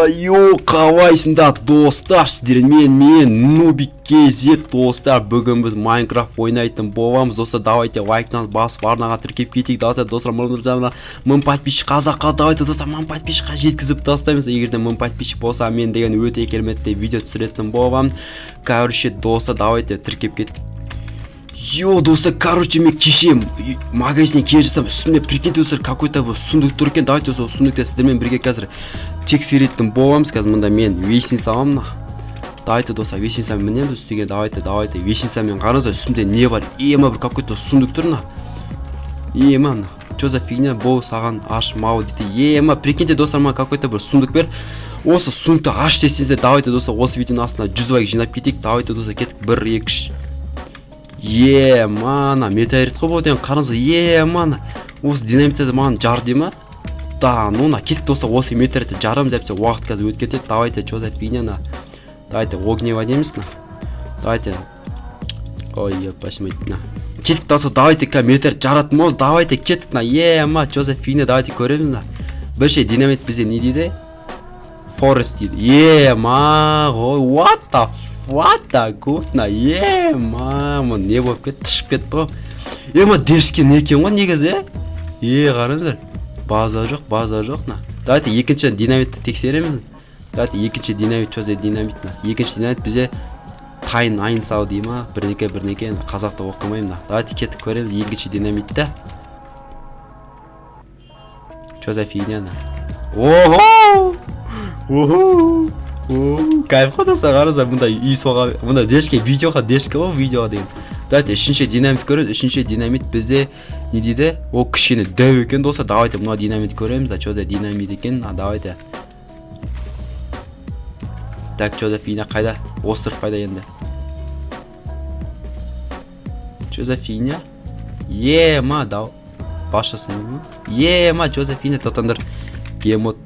Йо, қалайсыңдар, достар? Сіздермен мен, Нубик KZ. Достар, бүгін біз Майнкрафт ойнайтын боламыз. Достар, давайте лайктан басып, арнаға тіркеп кетейік. Давайте, достар, 1000 подписчик қазаққа, давайте, достар, 1000 подписчикқа жеткізіп тастаймыз. Егер де 1000 подписчик болса, мен деген өте кереметтей видео түсіретін боламын. Короче, достар, давайте тіркеп кет. Йо, достар, короче, мен кеше магазинге келе жатсам, үстімде, прикиньте, достар, какой-то бір сундук тұр екен. Давайте сол сундукты сіздермен бірге қазір тексеретін боламыз. Қазір мында мен лестница аламын мына. Давайте, достар, лестницамен мінеміз үстіге. Давайте, давайте, лестницамен. Қараңыздар, үстімде не бар? Ема, бір какой-то сундук тұр мына. Ема, мына че за фигня? Бол саған, аш мау дейді. Ема, прикиньте, достар, маған какой-то бір сундук берді. Осы сундукты аш десеңіздер, давайте, достар, осы видеоның астына 100 лайк жинап кетейік. Давайте, достар, кеттік. Бір, екі, үш. Ема, ана метеорит қой бұл деген, қараңыздар. Ема, ана осы динамитті маған жар дей ма? Да ну на. Кеттік, достар, осы метеоритті жарамыз, әйтпесе уақыт қазір өтіп кетеді. Давайте, че за фигня мына? Давайте огнево дейміз мына. Давайте, ой, епашым, мына. Кеттік, достар, давайте қазір метеорит жаратын боламыз. Давайте, кеттік мына. Ема, че за фигня? Давайте көреміз мына. Бірінші динамит бізде не дейді? Форест дейді. Ема ғой, what the good на. Ема, мұны не болып кетті? Тышып кетті ғой. Ема, дерзкий не екен ғой негізі, е, қараңыздар, база жоқ, база жоқ мына. Давайте екінші динамитті тексереміз. Давайте екінші динамит, че за динамит мына? Екінші динамит бізде тайн айн сау дей ма, бірдеңке бірдеңке, қазақта оқымаймын мына. Давайте, кеттік, көреміз екінші динамитті. Че за фигня мына? Ого, охо, кайф қой, достар, қараңыздар, мындай үй соға, мында дешке видеоға, дешке ғой видеоға деген. Давайте үшінші динамит көреміз. Үшінші динамит бізде не дейді? Ол кішкене дәу екен, достар. Давайте мына динамит көреміз да, че за динамит екен? А, давайте. Так, че за фигня? Қайда остров, қайда енді? Че за фигня? Ема, да, бас жасаймын ба? Ема, че за фигня? Тоқтаңдар, геймод,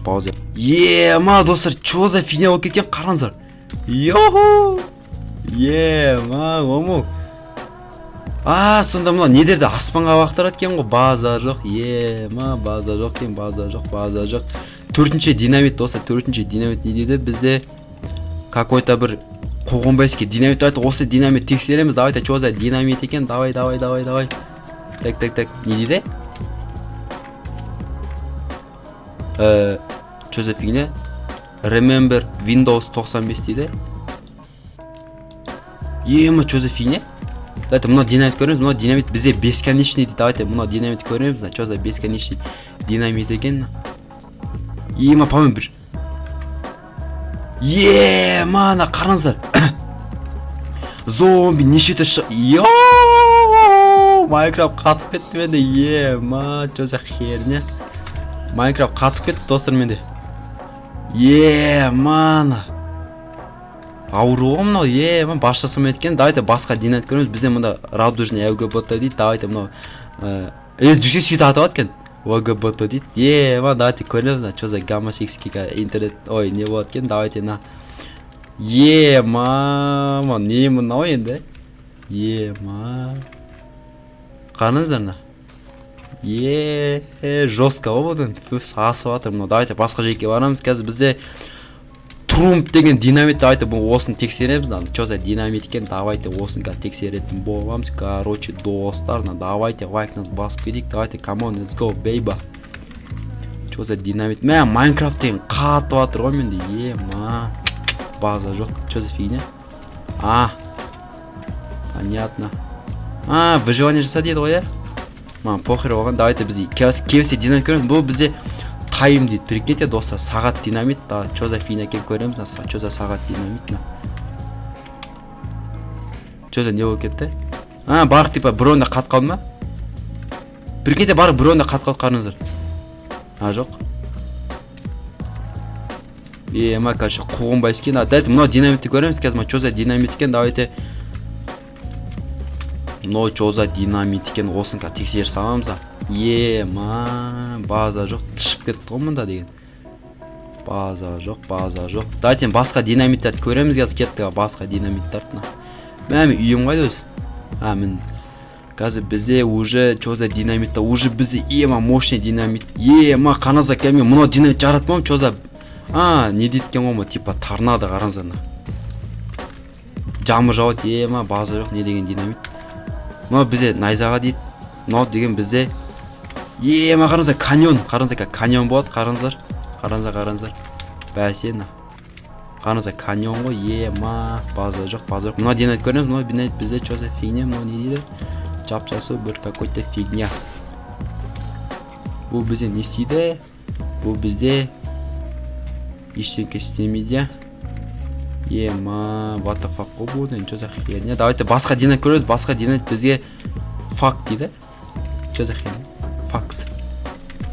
пауза. Ема, достар, че за фигня болып кеткен, қараңыздар. Йоху, ема, ому, а сонда мынау недерді аспанға лақтырады екен ғой. База жоқ, ема, база жоқ екен, база жоқ, база жоқ. Төртінші динамит, достар, төртінші динамит не дейді бізде? Какой-то бір қуғынбайский динамит. Давайте осы динамит тексереміз. Давайте, че за динамит екен? Давай, давай, давай, давай. Так, так, так, не дейді? Че за фигня? Remember Windows 95 дейді. Ема, че за фигня? Давайте мынау динамит көреміз. Мынау динамит бізде бесконечный дейді. Давайте мынау динамит көреміз. Мына че за бесконечный динамит екен? Ема, по-моему, бір, ема, ана қараңыздар, зомби неше түрлі. Йоу, Майнкрафт қатып кетті менде. Ема, че за херня? Майнкрафт қатып кетті, достар, менде. Ема, ана ауру ғой мынау. Ема, бас жасамайды екен. Давайте басқа динамит көреміз. Бізде мында радужный ЛГБТ дейді. Давайте мынау, е, жүрсе сөйтіп аталады екен, ЛГБТ дейді. Ема, давайте көреміз мына, че за гомосекский интернет, ой, не болады екен. Давайте мына. Ема, мынау не мынау енді? Ема, қараңыздар мына. Е, жестко ғой бұдан, сасып жатыр мынау. Давайте басқа жерге барамыз. Қазір бізде Трумп деген динамит. Давайте бұл осыны тексереміз мына, че за динамит екен? Давайте осыны қазір тексеретін боламыз. Короче, достар, мына, давайте лайкны басып кетейік. Давайте, come on, let's go, baby. Че за динамит? Мә, Майнкрафт деген қатып жатыр ғой менде. Ема, база жоқ. Че за фигня? А, понятно. А, выживание жаса дейді ғой, иә, маған похер оған. Давайте біз келесі динамит көреміз. Бұл бізде тайм дейді, прикиньте, достар, сағат динамит да. Че за фигня екенін көреміз. Че за сағат динамит мына? Че за, не болып кетті? А, барлық типа бір орында қатып қалды ма? Прикиньте, барлық бір орында қатып қалды, қараңыздар. А, жоқ, ема, короче, қуғынбайсыз. Давайте мынау динамитті көреміз қазір. Мына че за динамит екен? Давайте, мынау че за динамит екен? Осыны қазір тексеріп саламыз. Ема, база жоқ, тышып кетті ғой мында деген. База жоқ, база жоқ. Давайте басқа динамиттерді көреміз қазір. Кеттік басқа динамиттарды. Мына, мә, мен үйім қайда өзі? А, міне. Қазір бізде уже че за динамит уже бізде? Ема, мощный динамит. Ема, қараңыздар, мен мынау динамит жаратпамын. Че за А, не дейді екен ғой, типа торнадо, қараңыздар, мына жаңбыр жауады. Ема, база жоқ, не деген динамит мынау? Бізде найзаға дейді мынау деген бізде. Ема, қараңыздар, каньон, қараңыздар, каньон болады, қараңыздар, қараңыздар, қараңыздар, бәсе, мына қараңыздар, каньон ғой. Ема, база жоқ, база жоқ. Мына динамит көреміз. Мынау динамит бізде че за фигня? Мынау не дейді? Жап жасыл бір какой то фигня. Бұл бізде не істейді? Бұл бізде ештеңке істемейді. Ема, what the fuck қой бұл деген, че за херня? Давайте басқа динамит көреміз. Басқа динамит бізге факт дейді. Че за херня факт?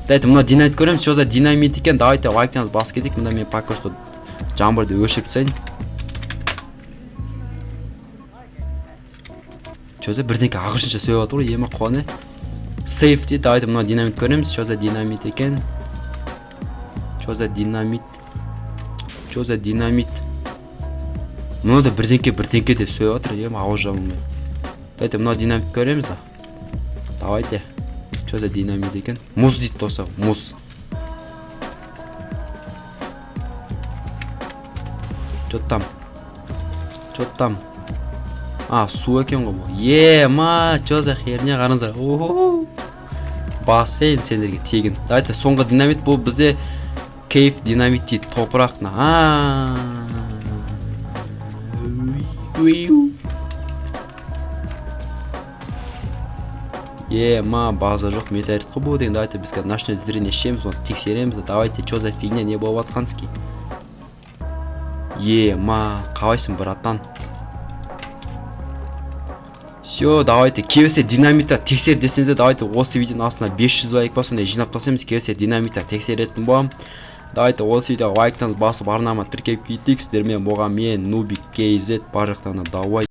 Давайте мына динамит көреміз, че за динамит екен. Давайте лайктарыңызды басып кетейік. Мында мен пока что жаңбырды өшіріп тастайын. Че за бірдеңке ағылшынша сөйлеп жатыр ғой? Ема, қуане, сейф дейді. Давайте мына динамит көреміз, че за динамит екен, че за динамит, че за динамит? Мынау да бірдеңке бірдеңке деп сөйлеп жатыр. Ема, ауыз жабылмай. Давайте мына динамит көреміз да. Давайте, че за динамит екен? Мұз дейді, достар, мұз. Че там, че там? А, су екен ғой бұл. Ема, че за херня? Қараңыздар. Уху. Бассейн сендерге тегін. Давайте соңғы динамит, бұл бізде кейф динамит дейді, топырақ. А, уиу. Ема, база жоқ, метеорит қой бұл деген. Давайте біз қазір ночной зрение ішеміз, оны тексереміз. Давайте, че за фигня, не болып жатқанский? Ема, қалайсың, братан? Все, давайте келесі динамитті тексер десеңіздер, давайте осы видеоның астына 500 лайк па, сондай жинап тастаймыз. Келесі динамитті тексеретін боламын. Давайте осы видеоға лайктарыңызды басып, арнама тіркеліп кетейік. Сіздермен болған мен, Нубик KZ. Бар жақтан давай.